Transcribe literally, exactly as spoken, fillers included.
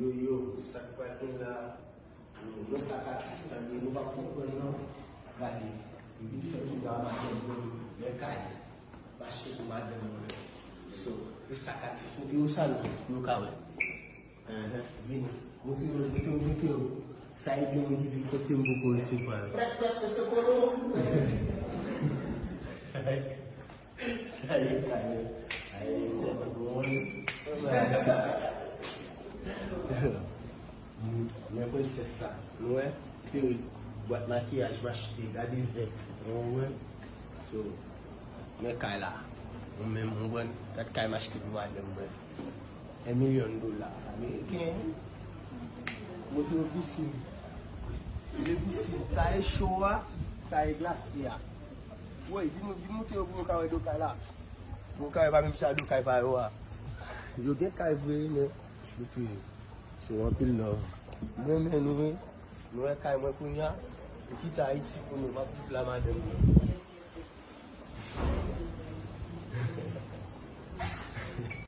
Yo, yo, sa k pral gen la? Yo, yo, sa k atis la, yo, nou p ap konprann non. Gade, yo vin fè tou la madanm yo, men kay. Mache pou madanm mwen. So, e sa k atis, montre yo sa non, pou yo ka wè. Enhen, vini. Montre yo, montre yo, montre yo. Sa e gen moun ki vin kote m poko resevwa yo. Prèt, prèt, mesye Kolo. Aye, aye, aye, se bon. Men prensès la, nou wè, perik, bwat makiyaj m achte, gade vè, nou wè. So, men kay la, mwen menm, mwen pran, gad kay m achte pou madanm mwen. En milyon dola ameriken, wi. Montre yo pisin. Yo pisin, sa e cho a, sa e glase a. Woy, vin, vin montre yo pou yo ka wè do kay la. Pou yo ka wè pa menm jan do kay pa yo a. Yo gen kay vre, men yo tou ye. So, anpil love. Mwen men nou, wi. Nou wè kay mwen kounye a. Yo kite Ayiti pou nou, m ap viv la madanm mwen.